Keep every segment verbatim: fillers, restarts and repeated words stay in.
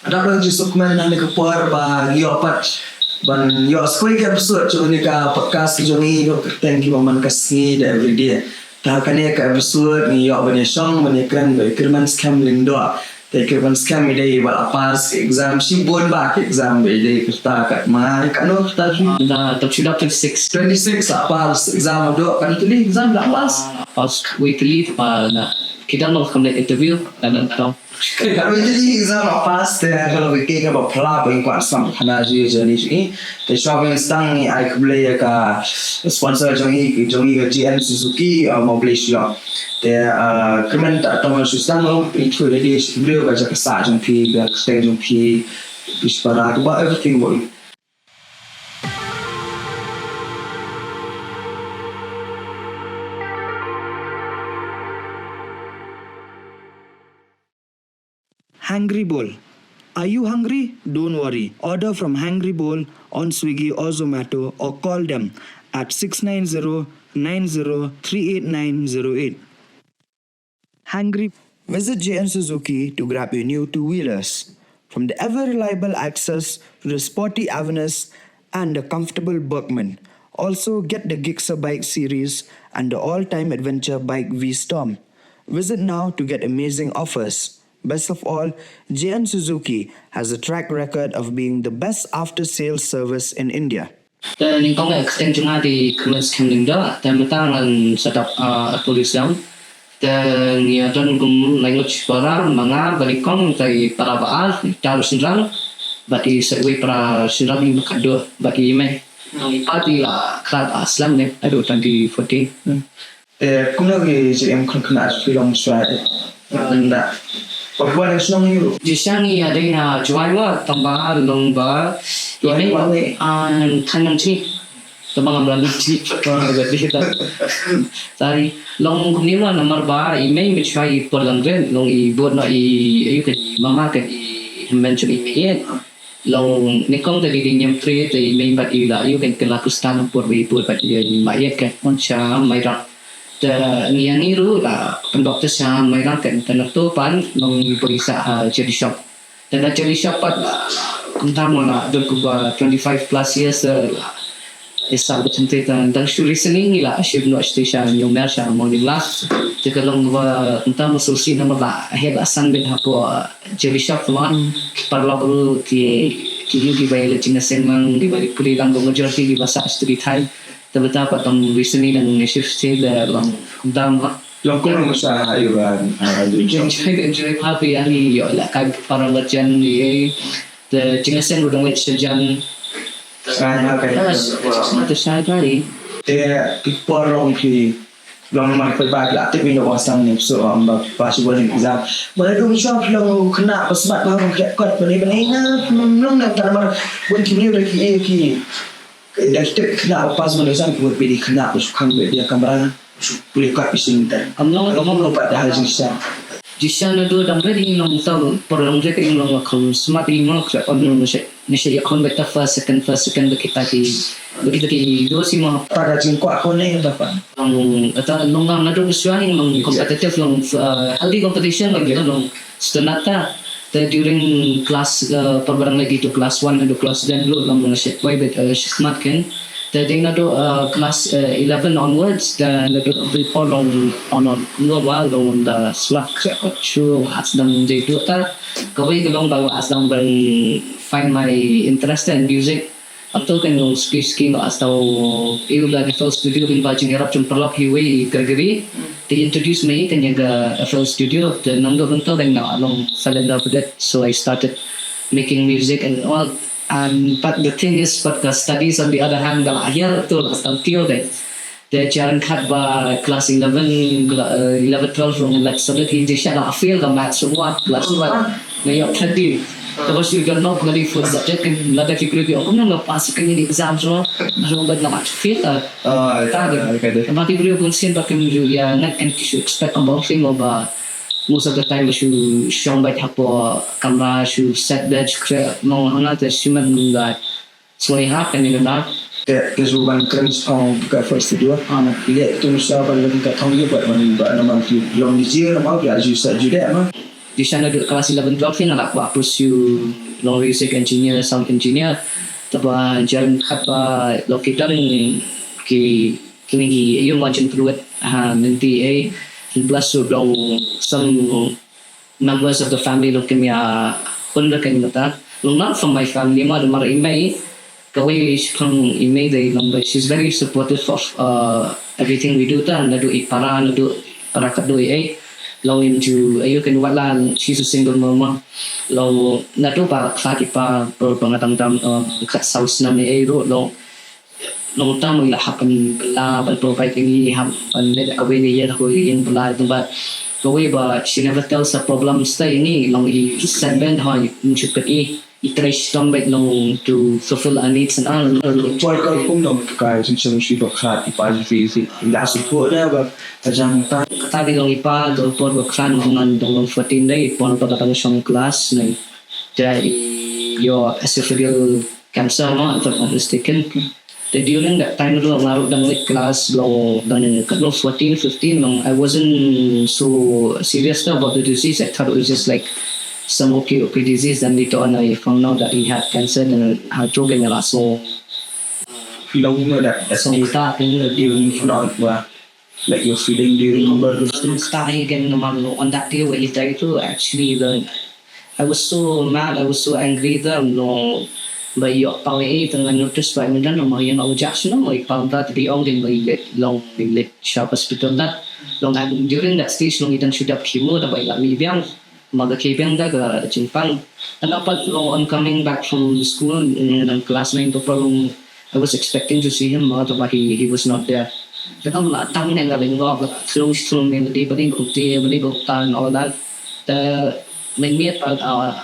Dap dang ju suk kmen ha kane ka por ba ngi ïoh pat ban ïoh skhem ka episode jong kane ka podcast jong ngi, ïoh kyrteng Kiba Man Ka Sngi da Everyday. Te ha kane ka episode ngi ïoh ban ïa shong ban ïa kren bad i Kyrmen Skhem Lyngdoh. Te i Kyrmen Skhem i dei ba la pass exam shibun, ba ki exam ba i dei kyrta kat ma, kat no kyrta shi. Da, da, da, twenty-six. Twenty-six la pass exam, doh kat tylli exam la pass. Ah, pass, wei tylli, ah, na. Ki dang long kam leh interview, dan dan tong. Ka dei exam la pass te ka long ka kaba phylla ba ngi kwah sam khana ji jani ji. Te shuwa ban sdang ngi ai khublei ïa ka sponsor jong ngi, jong ngi ka J N Suzuki, uh, mo blei shuwa. Te, uh, kyrmen ta tong shu sdang long, i thu ready shi khublei ka jaka sah jong phi, ka kyrteng jong phi, phi para ka ba everything about you. Hungry Bowl. Are you hungry? Don't worry. Order from Hungry Bowl on Swiggy or Zomato or call them at six nine zero nine zero three eight nine zero eight. Hungry. Visit J N Suzuki to grab your new two wheelers. From the ever reliable Access to the sporty Avenis and the comfortable Bergman. Also, get the Gixxer bike series and the all time adventure bike V Storm. Visit now to get amazing offers. Best of all, J N Suzuki has a track record of being the best after sales service in India. Te nyngkong eh, ka kyrteng jong nga dei Kyrmen Skhem Lyngdoh, te mynta ngan sa dep, ah, arphew hynriew snem. Te ngi ïa don kum lai ngut shipara, ma nga bad i kong, te i para ba ar, i tar shynrang, bad i sa iwei para shynrang i ba khatduh, bad i mei. I pa te la khlad ar snem ne, haduh twenty fourteen. Te kumno ki jingim khynnah jong phi long shuwa te? Nda. Ba phi wan shnong ïa u? Jingshisha ngi ïadei na Jowai, tang ba long ba. Jowai, i mei ba ne? An kan nang chi. Tang ba ngam lah nang chi. Ba dei ta. Sorry. Long kumne ma namar ba i mei, mei shuwa i por lang ren, long i bud noh i, ïa ka mama ka i hynmen jong i mei. Long nyngkong te ki dei niam tre te i mei bad i la ïoh ken kylla pyrshah por ba i bud bad i ma ïeit ken pynshah Mairang. Te ngi ïa ngi ruh la pynbaptis sha Mairang ken te nangto pat long i bud i sah ha Cherry Shop. Te na Cherry Shop pat la kumta mo la don kumba twenty five plus years te la i sah bad te te dang shu recently ngi la shift noh sha New Mer sha Morning Glory. Te ka long ba kumta mo sngewsih namar la heh la san beit hapoh Cherry Shop mo. Paralok ruh ki, ki ïoh ki ba ïaleh jingïaseng lang, ki ba ïaleh pule lang, ba majority ki ba sah sha Cherry Thai. Te bynta pat tang recently nang shift sha da long kumta mo. Long kumno sha ïa ba, ah, enjoy, enjoy, enjoy, happy ani ïoh la kai para lajan ni. Te jingïaseng ruh dang leh shajan. Shai ha kai. Te shai kai. Te ki paralok ki long man pynbeit la tip ïa u ba sdang ne, so, um, ba, ba shu bun exam. Ba la dum shuwa phi long khynnah ba smat ba hom khreh kot ba ne ba ne na, long na ta mar bun ki briew da ki, eh, ki, da ki tip khynnah ba pass ban exam ki bun phi dei khynnah ba shu khang beit ïa kamra, shu pule kot phi shu ntar. Am long, long, long pat da ha jingshisha. Jingshisha naduh dang rit ngi long tau, por dang rit ngi long kham smat ngi long khreh kot ngi long shet. Ngi shu ïakhun beit ta first, second, first, second bad kita ki, bad kita ki dos i mo. Ta ka jingkwah khun ne ba pa. Long, kata long nga naduh shuwa ngi long competitive long, uh, healthy competition long, long standard ta. Te during class, uh, por ba dang leit to class one to class ten ruh long ngi shu kwai beit, uh, shakhmat ken. Te dei naduh, uh, class, uh, eleven onwards, te naduh before long on on. Long ba long da shuwa shu has dang dei tu ta. Kawei ka long ba has dang bang find my interest in music. Ato kan long speech ki nga as tau i u la F L Studio, bin ba jingïarap jong paralok iwei i Gregory. Te introduce me kan ïa ka F L Studio, te nangta kan to kan nga long fell in love with it. So I started making music and all. And but the thing is, but the studies on the other hand, ka la hiar to la tang tio dei. Te jan kat ba class eleven, cla-, eh, eleven, twelve ruh ngan leit submit i, jingshisha la fail ka maths ruh, class twelve. Nga ïoh thirteen. Te ba shu don noh kali fourth subject kan lada ki briew ki ong kumno nga pass kane ka exam ruh. Ruh ba nga mat fail ta. Ah, ta de. Okay, de. Ba ki briew kun sien ba kin ju ïa ngat kan ki shu expect ka bang thing ba most of the time ba shu shong beit hapoh kamra shu set bed shu kre mong hanga te shu man nga Sngewbha kane ka daw. Te, te shu ban kren shaphang ka first video. Ah, na. Leh tu sha ban leh ka thong ïa ba ban ba na man ki long ni jia na ma ki aju sa ju de ma. Dei sha naduh klas eleven twelve hi nga la kwah pursue long music engineer, sound engineer. Te ba jan kat ba long ki don ki, kine ki ïa margin fluid ha mynta ei. Plus ruh long some members of the family long kim ïa hun da kane kata. Long not from my family ma, da mar i mei, kawei shaphang i mei dei long, but she's very supportive of uh, everything we do, ta naduh i para, naduh para katduh ei. Long im ju ayu ken wala, she's a single mom. Long naduh ba khlad i pa por ba nga dang dang uh, kat saw snem ei ruh long, long tam i la hap ban la ban provide, i hap ban leh kawei ka ïing, kawei ka ïing bla, but kawei ba she never tells her problems, ta ini long i send ben ha i, i trei shitom bad long to fulfill our needs and all. Por ka kum dong ka sum sum shi ba khlad i pa shi fi si la su ko da ba ka jang ta. Kata dei long i pa, dong por ba khlad ngan dong long fourteen dei, por ba ka dang shong klas nine. Te i ïoh esophageal cancer ma, if I'm not mistaken. Te during that time ruh nga ruh dang late klas, long dang kat long fourteen, fifteen long, I wasn't so serious about the disease. I thought it was just like some okay okay disease, then later on I found out that he had cancer. Then ha to ken la so. Long you know that that's so ta ken you know not wa, like your feeling, do you remember those things? Ta hi ken no man on that day when he died too, actually the I was so mad, I was so angry, the long ba ïoh pang ei, te nga notice ba mynta long ma ïa nga u jak sno, i pang ta te ong ding ba i let long, i let sha hospital. That long, and during that stage long i dang shu dap chemo, da ba i la mih biang, ma ka ke biang da ka jingpang. And apa long on coming back from school in, in class nine to pa long, I was expecting to see him, ma, but he, he was not there. Te kam la tang ne nga ring lo, but through through me, bali bali bukti, bali bukta and all that. Te me me, uh,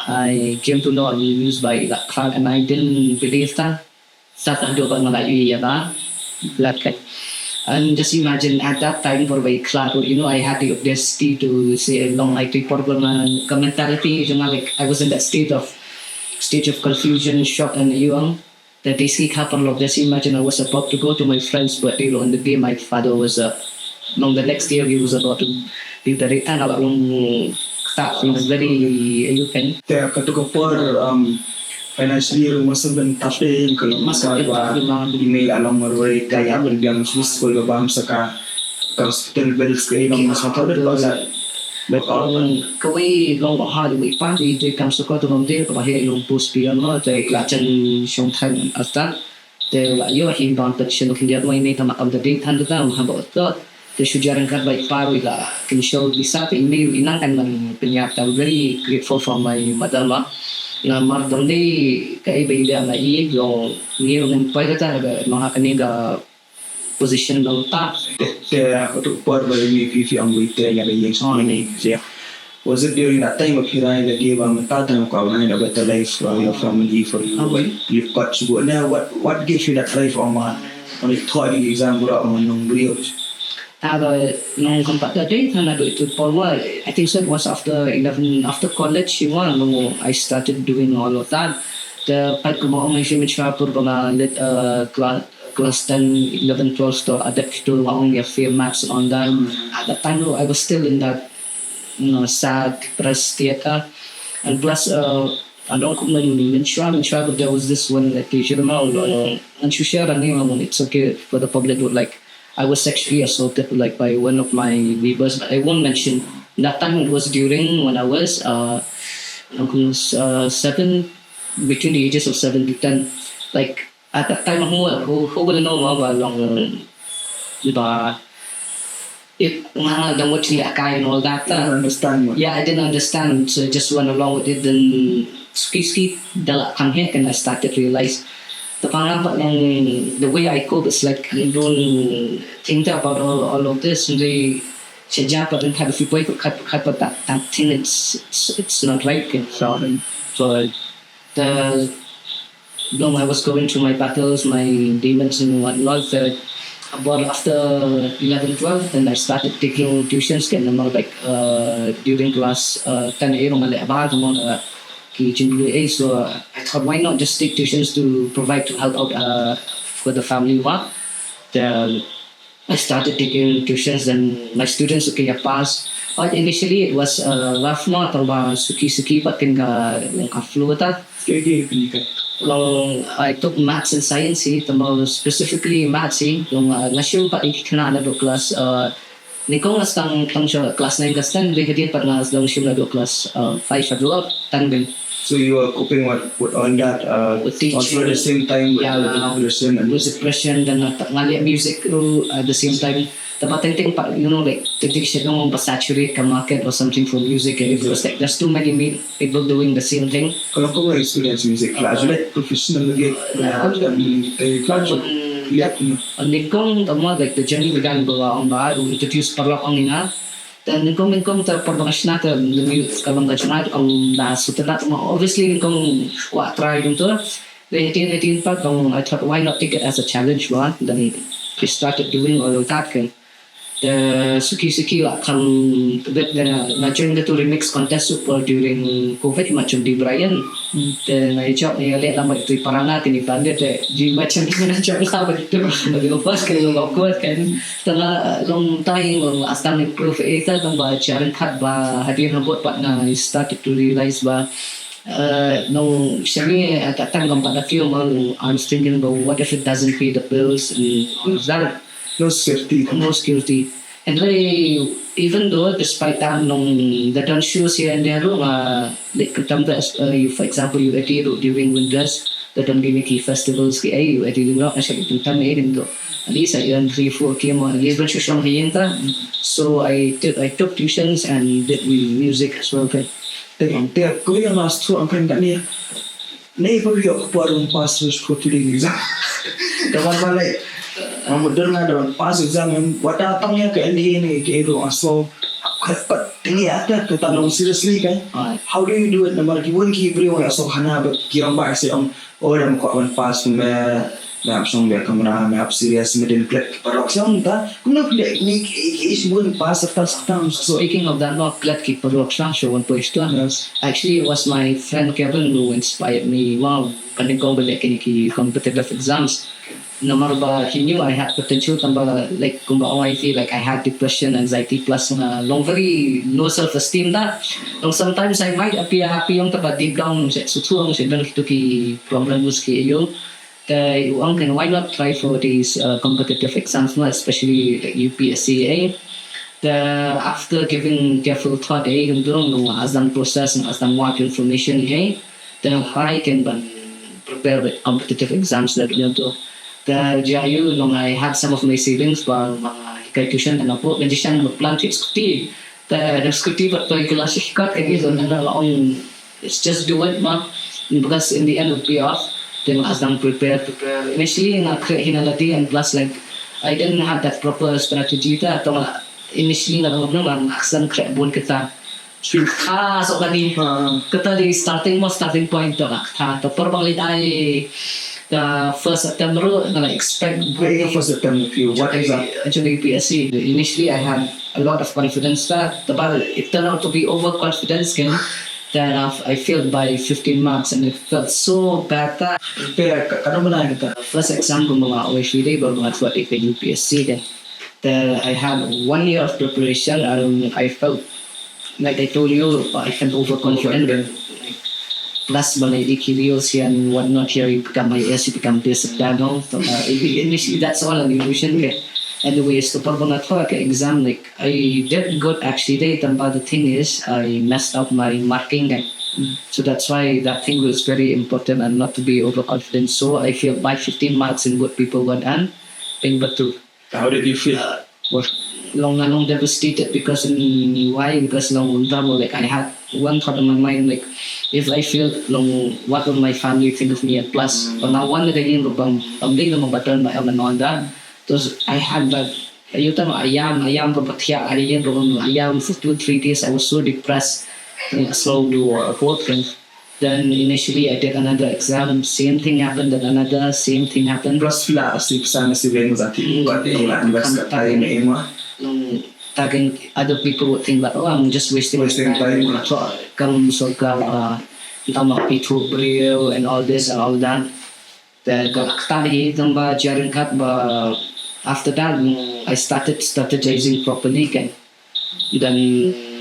I came to know the news by that card, and I didn't believe that. That I do, but not like yeah, that. Like, and just imagine at that time for by cloud, you know, I had the audacity to say long I take for my mentality, you know, like I was in that state of stage of confusion, shock, and you know, the basic happened of this. Imagine I was about to go to my friend's birthday on the day my father was uh, on the next year he was about to be buried, and I long that was very you can. Te ka tu ka por um financially ruh must have been tough day in ka long must have been tough, you know. Email along marwei ka ya bel biang school ba bam saka ka hospital bills ka long must have been tough. But um kawei long ba ha wei pa di te kam saka tu long de ba he long post pian ma te la chen shong than asta. Te la ïoh hi ban pension khyndiat, ma i mei ta ma kam ta ding than ta ma ha ba ot. Te shu jar ryngkat ba i pa ruh i la kynshew visa, te i mei ruh i nang kan ban pynïap. I'm very grateful for my mother, ma. Namar dang dei kaei ba i leh na i, long ngi ruh ngim poi kata ka long ha kane ka position long ta. Te ka tu por ba i mei phi phi ong wei te ïa ka ïing sha i mei. Was it during that time of Hirai that gave um that time of Kawanai a better life for your family, for you? You've got to go now. What what gave you that drive, Omar? When you thought you exam bro on nung brio. Aba nung kumpat ka dei than ado itu por wa. I think so it was after eleven, after college, you know, I started doing all of that. The pat ko ma ong shi mi chwa pur ko ma lit uh, class class ten, eleven, twelve to adept to ma ong ya fear maths on that. At that time, I was still in that you know, sad, depressed state. Uh, and plus, uh, I don't know, in Shwa, in Shwa, there was this one that you should know, uh, and she shared her name, and it's okay for the public, but like, I was sexually assaulted like by one of my neighbors, but I won't mention. That time it was during when I was, uh, I was uh, seven, between the ages of seven to ten. Like, at that time, who, who, who would know about long, but it, nga dang watching that guy and all that. I don't understand. Yeah, I didn't understand, so I just went along with it. Then ski ski, the la come here, and I started realize the pang but then the way I cope is like I don't think about all, all of this. And they, she jump up and have a few boy cut cut but that that thing it's it's, it's not right. So so the long I was going through my battles, my demons and whatnot. But about after eleven, twelve, then I started taking tuitions. Kan nama like uh, during class uh, ten A long ale abar mo uh, ki jinglu A. So uh, I thought why not just take tuitions to provide to help out uh, for the family wa. Then I started taking tuitions and my students okay I passed. But initially it was uh, rough, no, tang ba suki suki pat kin ka ka flu ta. Long I took maths and science, eh, tang ba specifically maths, eh, long uh, nga shim pat ïa ki khynnah naduh class uh, nyngkong nga sdang tang sha class nine class ten, dei hadien pat nga sdang shim naduh class uh, five haduh tang ding. So you are coping with, with all that uh, With teaching. Also at the same time with Yeah. the depression and With depression, then nga nga leh music ruh at the same time. Tang ba teng teng pat, you know, like teng teng shet long ba saturate ka market or something for music, eh, because like there's too many mi- people doing the same thing. Kalau kau experience music lah, like professional lagi. Kan eh kan lihat ni. Nyngkong tang ba like the journey began ba ong ba u introduce paralok ong ïa nga. Te nyngkong nyngkong te paralok nga shna te ka long ka jngai ong da sutda tang ba obviously nyngkong kwah try kumto. Then eighteen eighteen pat tang I thought why not take it as a challenge, ba then I started doing all of that kan. Te suki suki la kham bit da nga join da tu remix contest super during covid ma chum di Brian. Te nga jop ni leh lama itu parana tini pandit te di macam ni na jop la ba itu ba first kan long awkward kan. Te nga long tai long astam improve eh ta tang ba jaring khat ba hadien habot pat nga started to realize ba uh, nong shani ata tang kam pat na few ma I was thinking about what if it doesn't pay the bills and all of that. No security. No security. And really, even though despite that nong da don shows here and there ruh nga like tam da uh, you, for example you ati ruh during winters da don gini ki festivals ki ai you ati ruh nga shak tam eh din to at least I earn three four k more at least ban shu shong hi ta. So I took I took tuitions and did with music as well kan. Te te ko yang last tu angkan kat ni. Ni pun yok keluar pass terus ko tu exam. Dapat balik. Mamu dur nga dapat pass exam yang wata tang ya ke ni ni ke itu aso. Kat kat ini ada ke tang seriously kan. How do you do it? Namar ki won ki bri won aso hana ba ki rong ba si ong. Oh dah muka wan pass me me ap song be kamera me ap serious me din klik parok song ta. Kumno klik ni ki is won pass ta sa tang so. Speaking of that, not glad ki paralok sha sha wan poi sha. Yes. Actually, it was my friend Kevin who inspired me. Wow, kan kong balik kini ki competitive exams. Namar ba he knew I had potential, tang ba like kumba ong I feel like I had depression, anxiety plus nga long very low self esteem ta. Long sometimes I might appear happy ong ta ba deep down se sutu ong se don kitu ki problem ki ïoh. Te u ong kan why not try for these uh, competitive exams, no, especially like U P S C eh. Te after giving careful thought eh, kumtu long nga sdang process nga sdang wad information eh. Te nga try kan ban prepare with competitive exams da kumtu. Te jia ïoh long I had some of my savings ba nga hikai tuition te nga put kan jishan ba plan fix kuti. Te da scooty pat poi klas kat ka gitu na la ong it's just do it ma, because in the end it will pay off. Then as dang prepare prepare initially nga kre hina lati and plus like I didn't have that proper strategy ta to nga initially nga dang nga asan kre bun kita. Ah so kani kita di starting mo starting point to nga ta to por bang lidai the first attempt ru nga expect What is the first attempt of you? What is that? Actually, P S C. Initially, I had a lot of confidence that, but it turned out to be overconfidence. Kan, then I I failed by fifteen marks, and it felt so bad. That Pero ka ka naman na kita. First exam ko mga O S U day, but mga tuwa di ka U P S C din. Then I had one year of preparation, and I felt like I told you, I felt overconfident. Plus, bang I iki reels here and whatnot here, you become I A S, you become this and that, no? So, uh, it- initially, that's all an illusion. Kan. Anyways, to pag mga tuwa ka exam, like, I did good actually, but the thing is, I messed up my marking. Kan. So that's why that thing was very important and not to be overconfident. So I failed by fifteen marks in what people got and in but two. How did you feel? What? Long nga long devastated because in why? Because long nga long like I had one thought in my mind like if I fail long what will my family think of me and plus but now one that I didn't bang bang ding long button my own on that. Because I had that you tell I am I am but yeah I didn't long I am for two three days I was so depressed. And so do uh, both things. Then initially I did another exam, same thing happened, then another, same thing happened. Plus fila si pesan si beng zati buat dia lah nggak sekat time ni mah. Nung tagging other people would think that, oh, I'm just wasting, Wasting time. Kamu so ka uh, tama pitu beliau and all this and all that. Then ka tadi tamba jaring kat ba after that I started strategizing properly kan. Then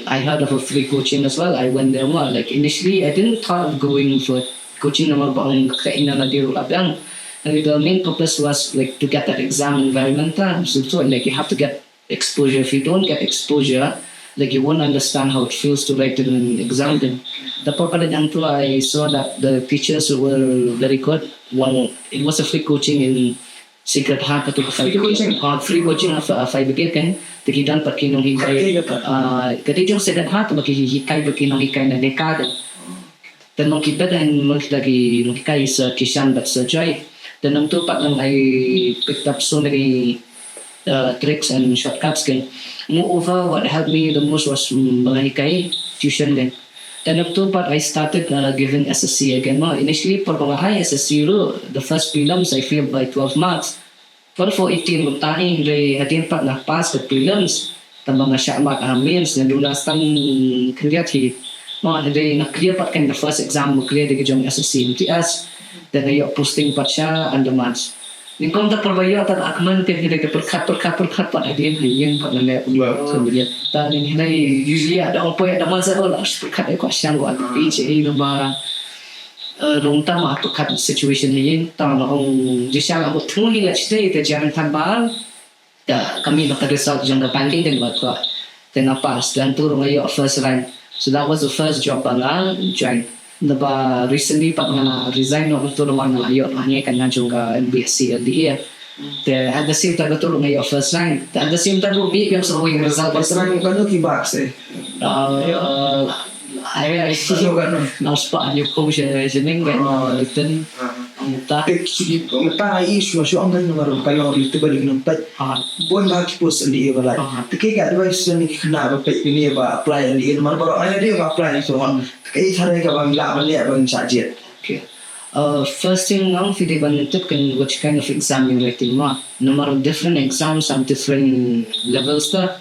I heard of a free coaching as well. I went there more. Like initially, I didn't thought of going for coaching number ba ong ka ina la diru la biang. And the main purpose was like to get that exam environment. Uh, so, so like you have to get exposure. If you don't get exposure, like you won't understand how it feels to write an exam. Then the purpose and I saw that the teachers were very good. One, it was a free coaching in Sacred Heart, katu ka free coaching. Ah, free coaching of uh, five again kan. Te ki don pat ki nonghikai. Ah, kati jong Sacred Heart ba ki hikai ba ki nonghikai na deka kan. Te nong ki bad and nong kita ki nonghikai Sir Kishan bad Sir Joy. Te nong tu pat nong I picked up so many uh, tricks and shortcuts kan. Moreover, what helped me the most was mm, ba nga hikai tuition kan. Then up to but I started uh, giving S S C again. No, initially por ba nga hai S S C ruh, the first prelims I failed by twelve marks. Por for eighteen ruh tahi, hynrei hadien pat nga pass the prelims. Tang ba nga shah mark ha mains, nga duna stang khyndiat hi. No, hynrei nga clear pat kan the first exam, nga clear da ki jong S S C M T S. Then nga ïoh posting pat sha Andaman. Nyngkong ta por ba ïoh ta akmen te hynrei te pyrkhat pyrkhat pyrkhat pat hadien ha ïing pat lane. Wow. Ta ni hynrei usually ada ong poi ada masa ol pyrkhat ai kwah shang kwah pi che i ba rung ta ma pyrkhat situation ha ïing ta ma ong jishang ong thung hi la chite te jang than ba. Te ka mih ba ka result jong ka banking kan ba ka te nga pass, te hangtu ruh nga ïoh first rank. So that was the first job ba nga join. Naba recently pat nga resign noh hangtu ruh nga ïoh hangne kan nga jong ka M B S C L D A. Te at the same time hangtu ruh nga ïoh first rank. Te at the same time ruh mih biang sa wing result. First rank ka no ki ba se. Uh, ai ai si. Ka no ka no. Nga spah ïoh ko je je ning kan. Iten. Te ki shu ki mynta i shu shu ong kan namar ka long ri te ba ri nang peit. Bun ba ki post L D A ba lai. Te ki ka advice jong ki khynnah ba peit kine ba apply L D A namar baroh ai dei ba apply so. Te ki tharai ka ban lah ban leh ban shah jied. Okay. Uh, first thing nga ong phi dei ban tip kan what kind of exam you're writing ma. Namar different exams have different levels ta.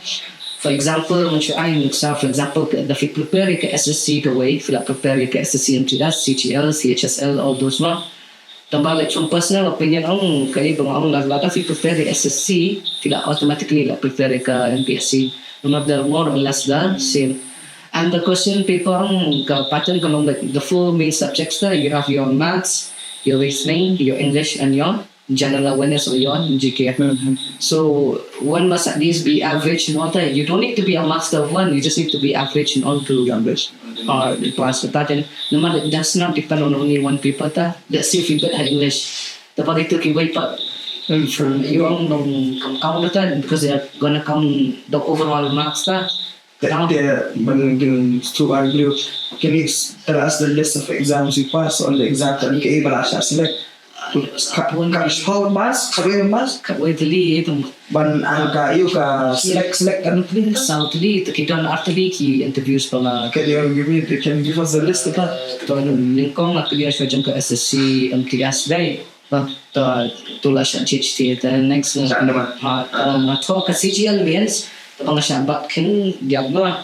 For example, nga shu ai nuksa, for example, ka, da phi prepare ka S S C kawei, phi la prepare ka S S C M T S, C G L, C H S L, all those ma. Tang ba like from personal opinion ong ka i ba nga ong la lada phi prepare S S C phi la automatically la prepare ka M P S C. Namar they're more or less the same. And the question paper ong ka pattern ka long like the four main subjects there, you have your maths, your reasoning, your English and your general awareness or your G K. So one must at least be average in all that. You don't need to be a master of one, you just need to be average in all to pass the pattern. No matter it does not depend on only one paper ta. Let's say if you get an English, the paper to ki wait pa from you on nong kam count ta because they are gonna count the overall marks ta. Te te ban kin stu argue, can you tell us the list of exams you pass on the exam that you able to select? Ka ka pass, ka pass. Kawei tylli ito. Ban an ka ïoh ka select select kan tylli. Saw tylli, te ki don ar tylli ki interviews ba nga. Can you give me, can you give us the list of that? To nyngkong nga clear shuh jong ka S S C M T S dei. Ba to la shah G H T te next. Shah Andaman. Ha, nga thoh ka C G L Mains. Te ba nga shah bat khin diak ba.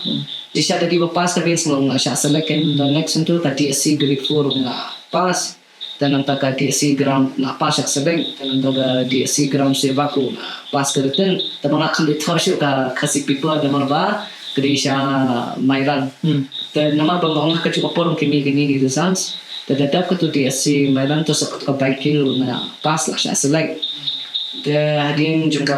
Di shah da ki ba pass ka Mains nga shah select khin the next into ka D S C grade four nga pass. Te nangta ka D S C ground nga pass shah select. Te nangta ka D S C ground se ba ku nga pass ka written. Te ba nga kham di thoh shuh ka Khasi paper namar ba ka di sha Mairang. Te namar ba nga ong ka juh ka por ki mih kine ki results. Te da dap katu D S C Mairang to sa katu ka banking ruh nga pass la shah select. Te hadien jong ka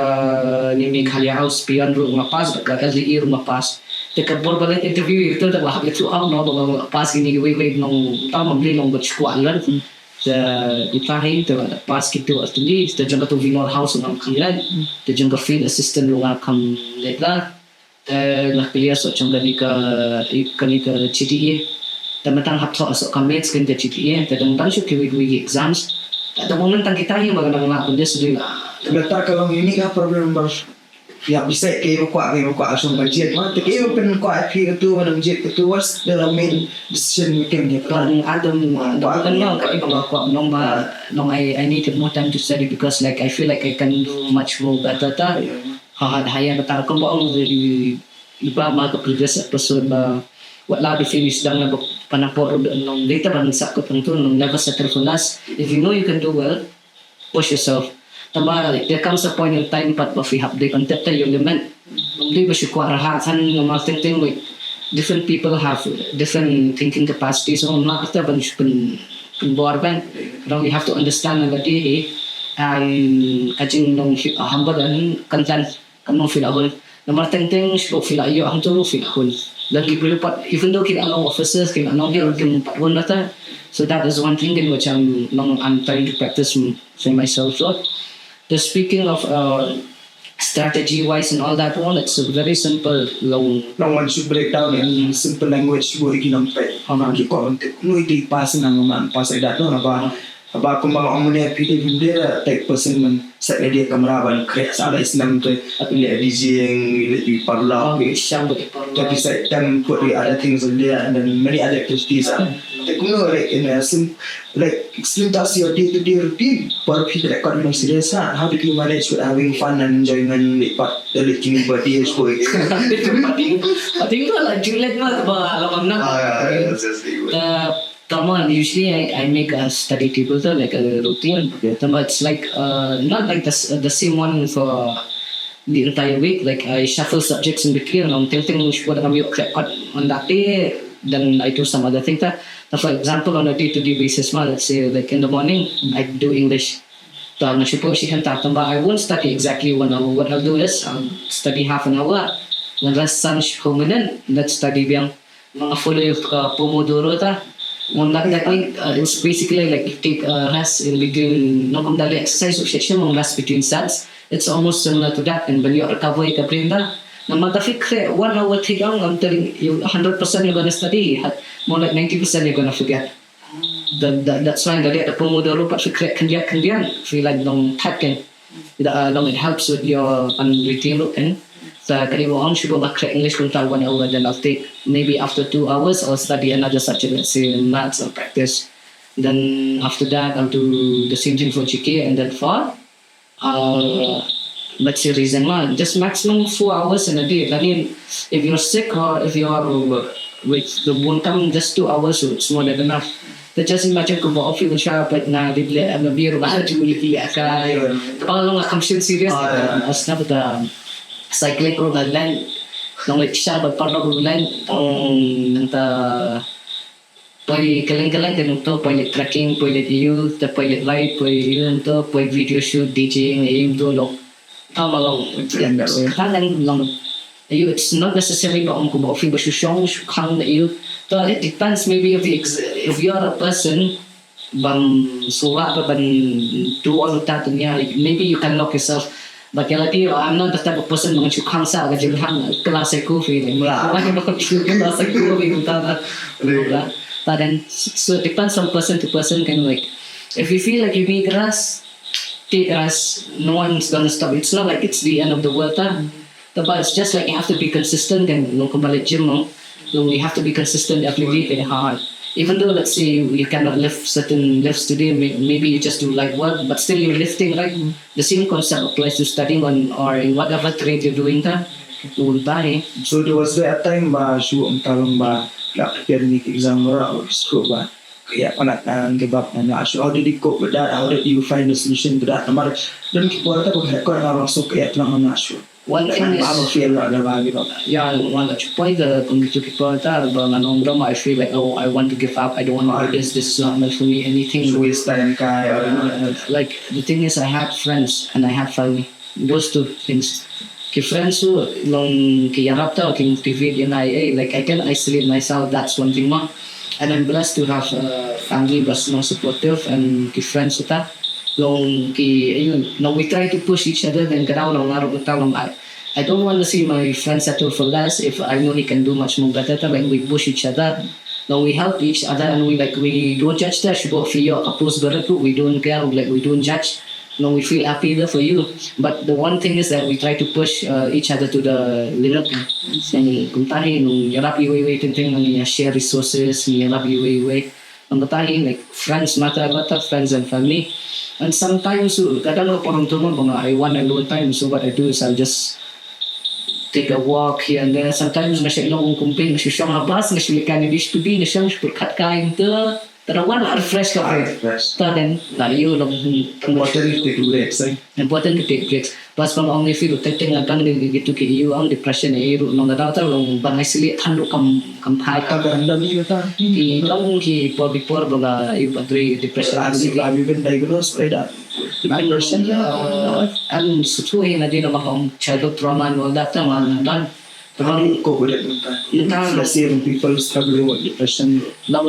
ni Meghalaya House peon ruh nga pass, ka L D A ruh nga pass. Te ka bor ba la interview itu da ba hap itu au no ba nga pass kine kiwei wei nong tam bli nong ba shu kwah lad. Te ita hi te ba pass kitu ar tylli te jong katu Vinod House nga kham lad. Te jong ka field assistant ruh nga kham lad la. Te nga clear shuh jong kane ka, kane ka G T E. Te mynta hap thoh shuh ka Mains kane ka G T E. Te dang dang shuh kiwei kiwei ki exams. Te dang mynta kita hi ba ka dang lah pyndes dei la. Te mynta ka long ïa kane ka problem ba ïa bisiah ki ba kwah, ki ba kwah shong ka jied ma. Te ki ba pynkwah phi katu ba dang jied katu, what's the main decision making ki ba dang adam ba kan ba ka ba kwah nong ba nong I, I need more time to study because like I feel like I can do much more better ta. Ha ha ha ïa kata kumba ong i, i ba ma ka previous episode ba wat la dei finish dang na ba pana por nong dei ta ban sa ko pang tu nong never settle for less. If you know you can do well, push yourself. Tang ba like there comes a point in time pat ba phi hap dei ban tep ta your limit. Nong dei ba shu kwah raha san nong ma teng teng wei. Different people have different thinking capacities. So, ym lah kata ban shu pyn-, pynbor ban. You know, we have to understand that, eh, and ka jinglong humble and content. Kam long phi la hun. Namar teng teng shu phi la ïoh hangto phi la hun. Lada ki briew pat, even though ki la long officers, ki la long hero, kim pat hun kata. So that is one thing in which I'm, long, I'm trying to practice m-, for myself. So, the speaking of, uh, strategy wise and all that one, it's very simple. Long, long, once you break down in simple language, shu ïohi ki nongpeit. Ki kwah ban tip kumno ïa ki pass, nang man pass ïa dat, no, haba, haba kumba nga ong mynne, phi dei, phim dei da type person ban set ready ka kamra ban khreh sa la i snem, te phi leh DJing, phi leh parlor, phi, te phi sa tem put the other things in there, and then many other activities. Te kumno, like, in a sim-, like, explain to us your day to day routine. Por phi khreh kot, nang serious, ha? How did you manage with having fun and enjoyment, like, pat, like, kine ki party, boy? Party, I think like Juliet mah, ba, alam amna. Ah, yeah, yeah, yes, yes, yes. Uh, Come on, usually I, I make a study table, so like a routine. But it's like, uh, not like the, s- the same one for the entire week. Like, I shuffle subjects in between. Ym teng teng shu put, ïoh khreh kot on that day, then I do some other things. Now, for example, on a day-to-day basis, ma, let's say, like, in the morning, I do English. Te nga shu poi shikhynta, tangba I won't study exactly one hour. What I'll do is I'll study half an hour. Ngan rest san shiphew minit, ngan study biang. Nga follow ïa ka Pomodoro ta. Nga, that technique, uh, it's basically like you take a rest in between, ngan kum da leh exercise session, ngan rest between sets. It's almost similar to that, and when you recover ïa ka brain ta. Namar lada phi khreh one hour thik, I'm telling you, hundred percent you're gonna study, more like ninety percent you're gonna forget. That, that, that's why nga leh da Pomodoro, pat phi khreh khyndiat khyndiat, phi, like, long thad kan. That, uh, long, it helps with your, um, routine, kan. So, kane ba ong shu ba khreh English kumta one hour, then I'll take, maybe after two hours, I'll study another subject, let's say maths or practice. Then after that, I'll do the same thing for G K, and then for, uh, let's say, reasoning, lah. Just maximum four hours in a day. I mean, if you're sick or if you're, uh, with the bun kam, just two hours, so it's more than enough. Te just imagine kumba u phi, u sha pat nga dep leh, nga biar ba ju leh, leh kai. Te ba long, nga kam shim serious. Ah, yeah. Nga sngap da cycling ruh nga leh. Long leh sha ba parlok ruh leh. Tang nangta poi kylleng kylleng, te nangta poi leh trekking, poi leh ïew, te poi leh ride, poi ïew, nangta poi video shoot, DJing, ïew, nangta long. Tang ba long. Tang long. Ïew, it's not necessarily ba ong kumba u phi ba shu shong shu khang ïew. Te it depends, maybe if you ex- if you are a person bym sngewbha ban do all of that, yeah, maybe you can lock yourself. But ïa lade, I'm not the type of person ba ngan shu khang sha ka jingkhang, kylla sha coffee, like, kylla sha coffee, ta, ta. Ta, then, so it depends on person to person, kan, like, if you feel like you need rest, take rest. No one's gonna stop. It's not like it's the end of the world, ta. But it's just like you have to be consistent, kan, long kumba leh gym, no? So we have to be consistent every week and hard. Even though, let's say, you cannot lift certain lifts today, may- maybe you just do light work, but still you're lifting, right? The same concept applies to studying on or in whatever trade you're doing, ta. Kumta hi. So there was a time ba shu ong ta long ba la prepare ni ki exam ruh, shu ba ka ïa, kane, nang give up, nang, shu, how did you cope with that? How did you find the solution to that? Namar don ki por ta ba ka ïa, kane, nang rong suk ka ïa, nang, nang, shu. One thing is, I'm a failure, never give up. Yeah, one, to point the computer people, ta, ba ngan ong, I feel like, oh, I want to give up. I don't want to do this. This is not meant for me. Anything. Waste time kai, or, uh, like, the thing is, I had friends and I had family. Those two things. Ki friends ruh long ki ïarap, ta, ki motivate ïa nga, eh, like, I can isolate myself. That's one thing, ma. And I'm blessed to have a family ba long supportive and ki friends, ta. Long ki, you know, we try to push each other, then ka dei long nga ruh, ta, long I, I don't want to see my friend settle for less if I know he can do much more better, ta, like, we push each other. Now we help each other and we, like, we don't judge, ta, shu ba phi ïoh ka post ba rit ruh, we don't care, like, we don't judge. Now we feel happy there for you. But the one thing is that we try to push, uh, each other to the limit. Kumta hi, nang ïarap iwei iwei, teng teng nang ïa share resources, nang ïarap iwei iwei. Nangta hi, like, friends matter, matter friends and family. And sometimes, uh, kadang ka por hangto ma ba nga, I want alone time, so what I do is I'll just take a walk here and there. Sometimes nga shait long kum pyn, nga shu shong ha bus, nga shu leit kane bishpudi, nga shong shu pyrkhat kai hangto. Tara wan refresh ka Ah, brain. refresh. Ta den la ïoh long. Important to take breaks, eh? Important to take breaks. Pas pang ong if you take thing akan di gitu ki ïoh ong depression eh ïoh long da ta long ban isolate than kam kam thai. Ka ganda ni ta. Ki long ki por before ba la ïoh ban depression. As you have you been diagnosed with that? Depression. Uh, and so tu eh na di na mahong childhood trauma and all that ta man dan. How do you cope with it? Nta- Let's say when people struggling with depression. Now,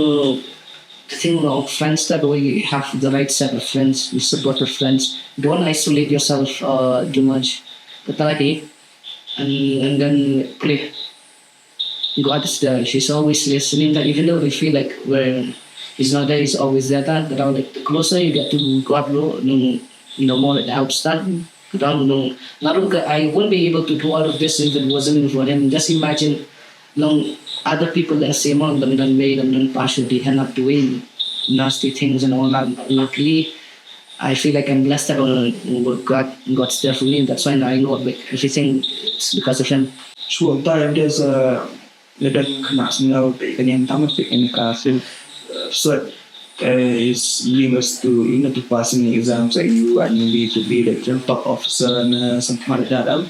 the thing of friends that we have the right set of friends, we supportive friends. Don't isolate yourself uh, too much. Kata lagi, and, and then pray. God is there. He's always listening. That even though we feel like we're, He's not there, He's always there. That, that like, the closer you get to God, bro, the, the more it helps. That, that, no, not, I wouldn't be able to do all of this if it wasn't for Him. Just imagine long other people that same on them than me them than partially end up doing nasty things and all that. But luckily, I feel like I'm blessed that uh, God God's there for me. That's why I know like everything is because of Him. Sure, time there's a little kena singau pe kena yang tamat pe kena kasih. So uh, is you must to you know to pass in exams like you and you need to be like a top officer and uh, something like that. Um,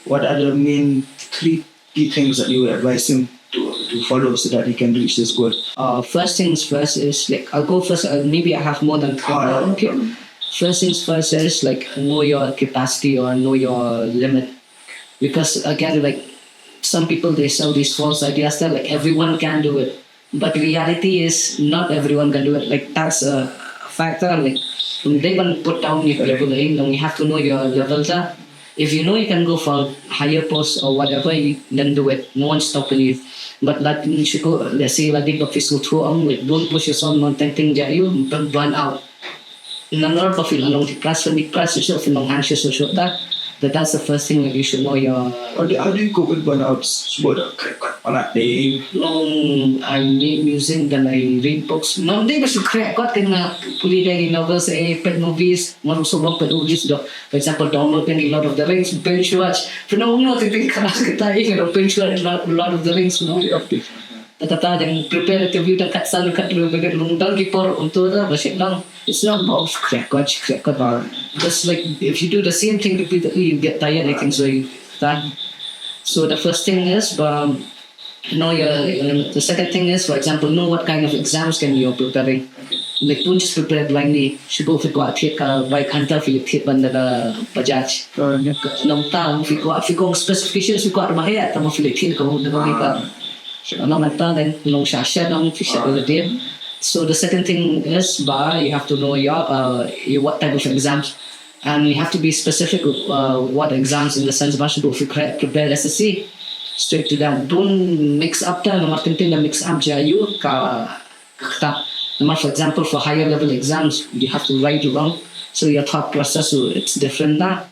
what are the main three key things that you would advise him to, to follow so that he can reach this goal? Uh, first things first is like I'll go first. Uh, maybe I have more than three. Ah, Okay. First things first is like know your capacity or know your limit, because again, like some people they sell these false ideas that like everyone can do it, but reality is not everyone can do it. Like that's a factor. Like they can put down your level, eh, and you have to know your level. That if you know you can go for higher post or whatever, you, then do it. No one's stopping you. But like you should go, let's say like the office go through, um, like don't push yourself, not thinking that you burn burn out. Nang nor ka feel along depressed, when depressed you should feel anxious you should that. That that's the first thing that you should know your How do, how do you cope with burnouts? What a crack on that day. long I make music, then I read books. Nang dei ba shu crack kot kena puli dei novels, eh, pet movies, ngan so bok pet movies do. For example, download kan Lord of the Rings, binge watch. Pernah umno tu ting kana kita ing do binge watch Lord Lord of the Rings no. Tata ta dan prepare interview dan kat selalu kat dulu minit long dan ki por untuk dah masih long. It's not about crack kot, crack kot. Just like if you do the same thing repeatedly, you get tired. I think so. You, that. So the first thing is, um, know your, your limit. The second thing is, for example, know what kind of exams can you're preparing. Like don't just prepare blindly. Shu bo phi kwah thied ka bai kanta phi thied ban da Bajaj. Nong ta phi kwah phi kong specifications phi kwah ba he ta ma phi thied ka hum da ka. Nong ta then nong sha sha nong phi sha ka dia. So the second thing is ba you have to know your uh, your what type of exams. And you have to be specific uh, what exams in the sense ba shu bo phi pre- prepare S S C straight to that. Don't mix up ta namar teng teng da mix up ja you ka kata. Namar for example for higher level exams you have to write long, so your thought process uh, it's different na.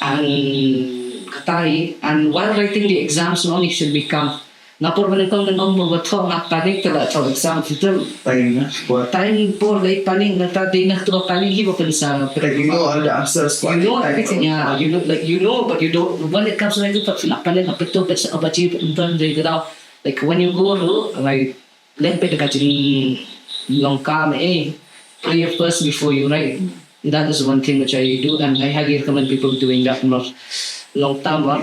And kata hi, and while writing the exams long you should be calm. Nga por ban kong nong ba thoh nga panic ta la thoh exam fitu. Time na. What? Time por lei panic nga ta dei na tu panic hi ba pensa. Like you know all the answers. You know everything, yeah. You know, like you know, but you don't. When it comes to anything, but feel panic, but don't bet sa abaji, but don't do it. Like when you go to like let bet ka jing long kam eh, pray first before you write. That is one thing which I do, and I highly recommend people doing that. Not long term, uh,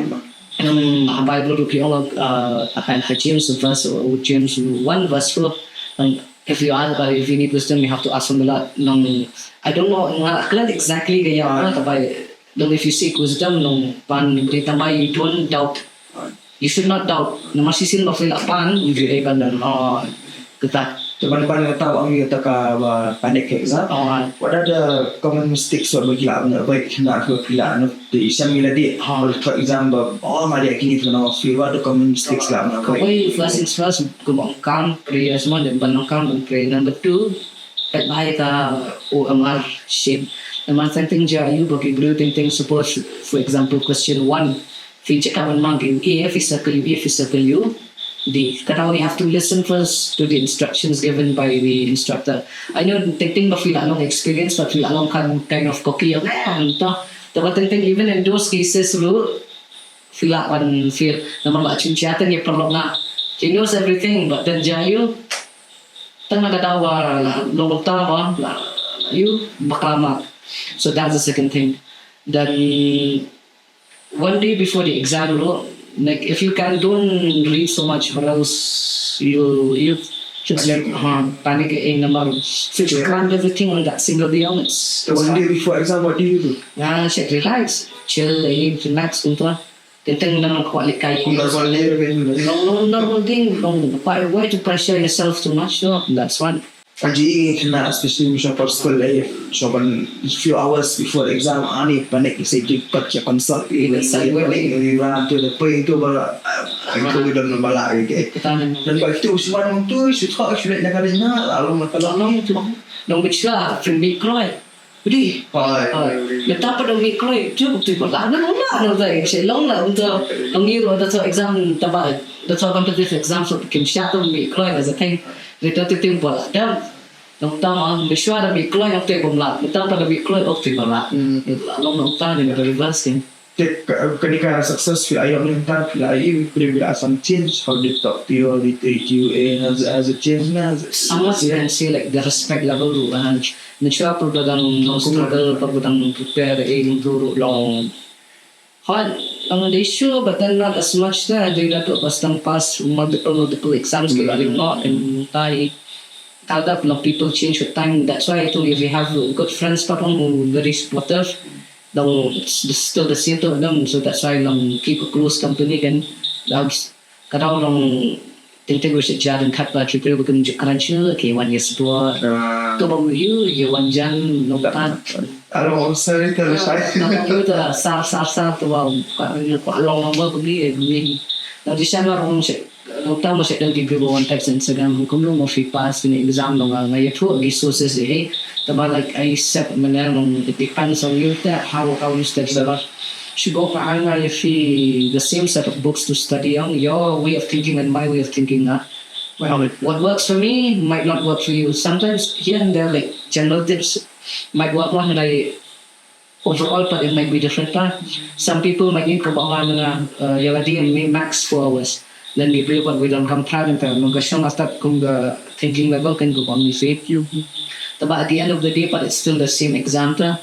um, Bible to uh, and James verse, uh, James one verse four. And if you ask, uh, if you need wisdom, you have to ask from the Lord. No, I don't know, uh, exactly the uh, by, no, if you seek wisdom, no, pan, you don't doubt. You should not doubt. Namar shisien ba phi lah pan, you should able to, uh, kata. Teman ban kata ang ya taka ba panic exam. Oh, What are the common mistakes ba phi lah ban avoid na ba phi lah na di isam ila di hal to exam ba oh ma dia kini tu na phi what are the common mistakes lah ban avoid. Kawei first things first, kong calm, prayer semua dan ban calm and pray. Number two, pet bahai ka O M R shape. Number something ja you ba ki blue thing thing suppose for example question one. Phi check out mang ki A, phi circle U, A, phi circle U. Di, kata you have to listen first to the instructions given by the instructor. I know thinking ba phi lah long experience, ba phi lah long kan kind of cocky, ya, man, ta. Tapi thinking even in those cases, lu, phi lah kan feel, namar ba chin chiatan ya perlu na. He knows everything, but then ja you, Tang na ka daw ba la long ta ba la ïoh ba ka mat. So that's the second thing. Then one day before the exam, bro, like, if you can, don't read so much, or else you you just like, uh, panic in the morning. So you cram everything on that single day, and it's So one day before exam, what do you do? Nah, check, relax, chill, eh, relax, kumta. Teng teng na kwah leh kai. Kum normal day, kan? No, no, normal thing. No, why, why to pressure yourself too much? No, that's one. Aji kena, especially macam for school, eh, macam few hours before exam, ani panic, saya cepat je consult, eh, saya panic, eh, run to the point tu, baru, eh, itu udah normal lah, okay. Kita ni. Dan kalau itu, cuma tu, suka, sudah nak ada nak, lalu nak kalau Long tu. Long bichla, film bi kroi. Jadi, Hai. Mynta pat dang mih kloi, tu tu pat la na la na dei. Shi long la untuk long ïoh da to exam, taba da to competitive exam, so kim shah to mih kloi as a thing. Ri to ti tim pat la dam. Long ta ma, mynshwa da mih kloi, ok te bym lah. Mynta pat da mih kloi, ok te bym lah. Long long ta ni da reverse ni. Tip, ka- kane ka success phi la ïoh mynta, phi la ïoh, phi la some change, how they talk to you, how they treat you, eh, has, has it changed na? Somewhat you can say, like, the respect level tu, uh, mynshwa pat ba dang long struggle, pat ba dang prepare, eh, long tu long. Hot, long the issue, but then not as much there. They got to pass them pass multiple, multiple exams, ki la ring not, and tai. Tell that, long people change with time. That's why I told you, we have good friends, but long very supportive. Though it's, it's still the same to them, so that's why long keep a close company then. That's ka dau long teng teng, wis jar ryngkat ba ki briew ba kin ju kren shuh, ki wan ïa support. To ba ïoh ïa wan jan long pat. Alo, sorry, to be shy. Ïoh ta sar sar sar to ba ka ïoh ka long long ba ni ni. Na di shan long sha long tam ba sha dang ki briew ba wan text Instagram, kumno mo phi pass ni exam, long nga ïathuh ki sources eh. Taba, like, I said, mynne long it depends on you, that how how you study. Taba shu go ka nga ïa phi the same set of books to study on, your way of thinking and my way of thinking, uh, well, what works for me might not work for you. Sometimes here and there, like, general tips might work, one, and I overall, but it might be different, uh. Some people might need kumba nga, uh, ïa la dei me max four hours. Then ki briew pat wi don kam thra, ngan ta ngan ka shong, start kum ka thinking level kan kumba me fit you. Taba at the end of the day, but it's still the same exam ta.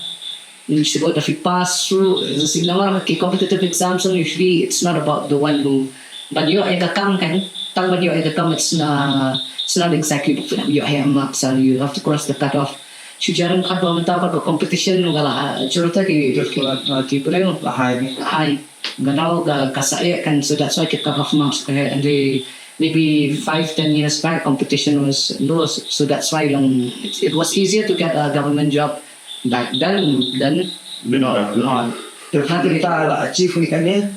Shu bud da phi pass through the same, namar ki competitive exams, usually it's not about the one who, ban ïoh ïa ka kam kan, tang ban ïoh ïa ka kam, it's not, it's not exactly ban ïoh ïa marks, and you have to cross the cut off. Shu jar ryngkat ba mynta pat ka competition ka la jur ta, ki ki briew la high. Ka dau ka ka sa ïa kan, so that's why ki cut off marks ka high, and they, maybe five, ten years back competition was low, so that's why long it, it was easier to get a government job back then than, you know, now. Te mynta la achieve ni kane.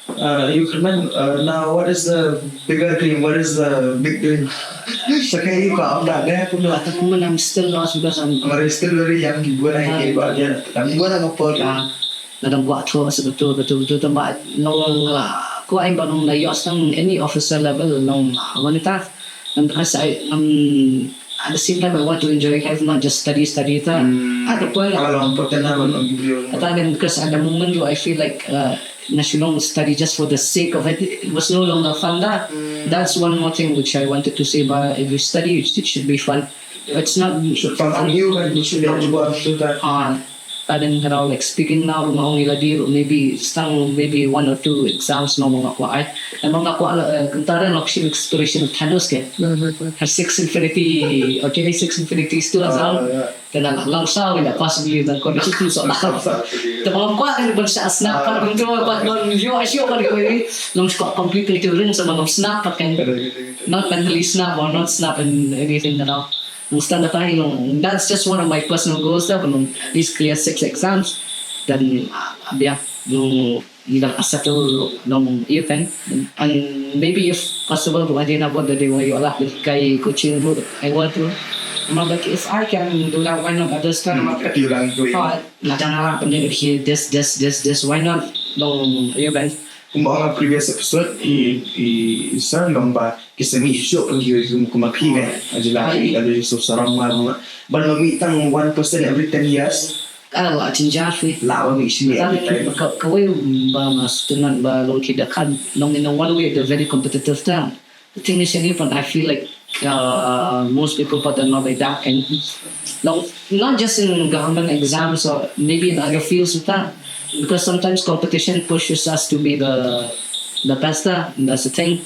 Uh, you can, uh, now what is the bigger dream? What is the big dream? Sa ka ïoh ka am da ne kum la. At the moment I'm still lost because I'm But it's still very young, ki buan ai ki ba ya. Ki buan ai por. Ah, nga dang kwah thoh sa betul betul betul, tang ba long la kwah ai ba long la ïoh tang any officer level long, ah, wanita. And because I, um, at the same time I want to enjoy life, not just study study ta. At the point Kalau long por tena ban long ki buan. At that time, because at the moment, I feel like, uh, nga shu long study just for the sake of it. It was no longer fun. That that's one more thing which I wanted to say. But if you study, it, it should be fun. It's not Should fun from you kan, you should be able to go out to that. Ah, ka dang kena, like, speaking now, ma ong ïa lade, maybe stang maybe one or two exams, ma nga kwah ai. Em, ma nga kwah, eh, kumta ruh, like, shim exploration of Thanos ke. Her six infinity, okay, six infinity still as well. Kena lang sa wala possibly dan ko ni tu so lah. Te ba kwah kan ban sa snap pat kumtu, pat ban ïoh ïoh pat ko ni. Long kwah completely to ring sama long snap pat kan. Not mentally snap or not snap in anything at all. Long stand up, I long, that's just one of my personal goals, that long at least clear six exams. Then, uh, yeah, long, either settle long, you can. And maybe if possible, I didn't know what the day where you are, like, kai coaching route, I want to. But, like, if I can do that, why not? Others can. If you like to. But la dang la pynlong hi this, this, this, this, why not? Long, you guys. Kumba nga previous episode i i sa long ba ki semi show pun ki kum kuma pi ne. Ajila i ada so sarang ma ma. Ban ma mi tang one percent every ten years. Ka la jinjar hi. La ba mi shi ne. Ka ka wei ba ma student ba long ki da kan long in a one way, the very competitive time. The thing is, any point I feel like Uh, most people put another that and no, not just in government exams or maybe in other fields of that. Because sometimes competition pushes us to be the the best, uh, and that's the thing.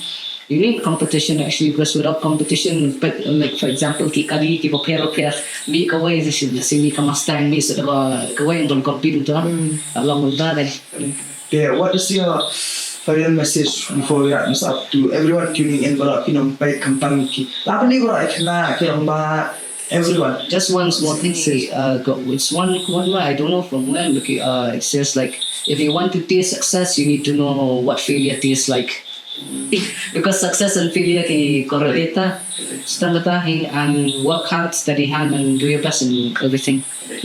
You need competition actually, because without competition, but like for example, ki kali ki bapher bapher, mi kawei si si mi ka Mustang, mi sa kawei don compete tu. Along with that, eh. Yeah, what is your final message before we wrap this up to everyone tuning in? Baroh ki nongpeit khamtam ki, la pynlong baroh ki khynnah ki rangbah, everyone. Just one small thing. Uh, go- it's one one word. I don't know from when. But, uh, it says like if you want to taste success, you need to know what failure tastes like. Because success and failure ki correlate. Stand up and work hard, study hard, and do your best in everything.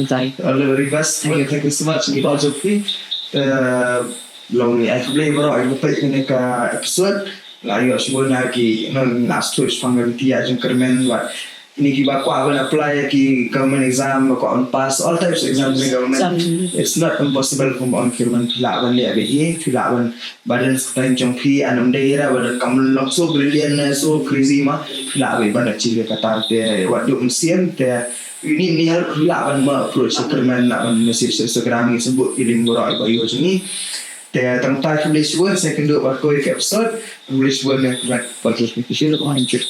Bye. All the very best. Thank you. Thank you so much. Keep out of free. Uh, long ni ai khublei baroh ai peit kane ka episode. La ïoh shuwa na ki non last two shpang kan tia jong kyrmen wat. Ni ki ba kwah ban apply ki government exam, ba kwah ban pass all types of exams in government. It's not impossible kum on kyrmen, phi lah ban leh bad hi, phi lah ban balance ka time jong phi, an ym dei ra ba don kam long so brilliant ne so crazy ma, phi lah ban achieve ka target te, wat duk mynsiem te, ni ni hal phi lah ban ma approach kyrmen, lah ban message Instagram ni, sembut ki link baroh ba ïoh jong ni. Te tang tai khublei shibun, second duk ba koi ka episode, khublei shibun ne kyrmen. Thank you.